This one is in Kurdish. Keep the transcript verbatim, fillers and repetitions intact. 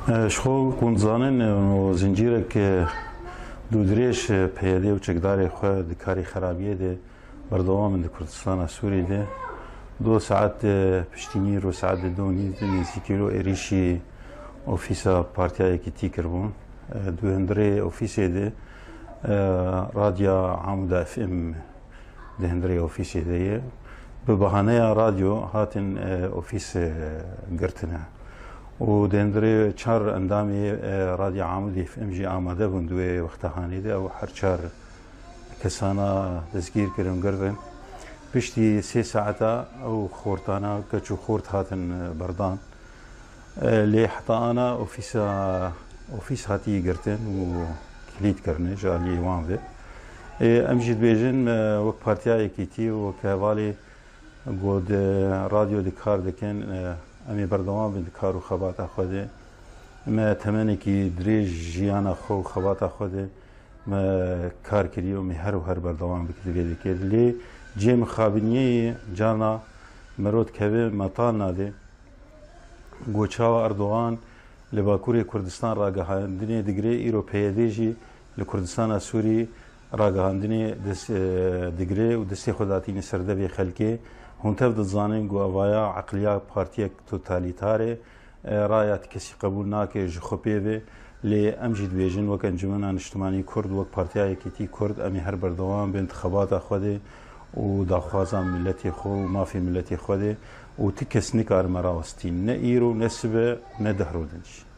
Ji xwe ku hûn dizanin, zincîrek dûdirêj P Y D û çekdarê xwe di karê xerabiyê de berdewam in di Kurdistana Sûrî de. Du saet piştî nîro saet de du nîv de nêzîkî ro êrîşî ofîsa Partiya Yekîtî kiribûn. Di hundirê ofîsê de Radya Amuda F M di hundirê ofîsê de ye. Bi bahaneya radyo hatin ofîs girtine. Û di hundirê çar endamê Radya Amudê F M jî amade bûn di wê wexta hanê de. Ew her çar kesana destgîr kirin, girtin. Piştî sê saeta ew xortana keç û xort hatin berdan. Lê heta ana ofîsa, ofîs hatiye girtin û kilît kirine ji aliyê wan ve. Ê, em jî dibêjin, e, wek Partiya Yekîtî û wek hevalê ku di radyo de kar dikin, e, em ê berdewam bin di kar û xebata xwe de. Me temenekî dirêj jiyana xwe û xebata xwe de me kar kiriye û me her û her berdewam bike di vê dikê. Lê cihê mixabiniyê carna mirov dikeve metal nade. Ku çawa Erdogan li Bakurê Kurdistan ragihandinê digire, îro P Y D jî li Kurdistana Sûrî ragihandinê dest, e, digire û destê xwe datîne ser devê xelkê. Hûn tev dizanin ku evaya eqliya partiyek totalîtar e, e, raya ti kesî qebûl nake ji xwe pê ve. Lê em jî dibêjin wek Encumena Niştimanî Kurd, wek Partiya Yekîtî Kurd, em ê her berdewam bin di xebata xwe de û daxwaza miletê xwe û mafê miletê xwe de û ti kes nikare me rawestîn, ne îro, ne sibe û ne deh ro din jî.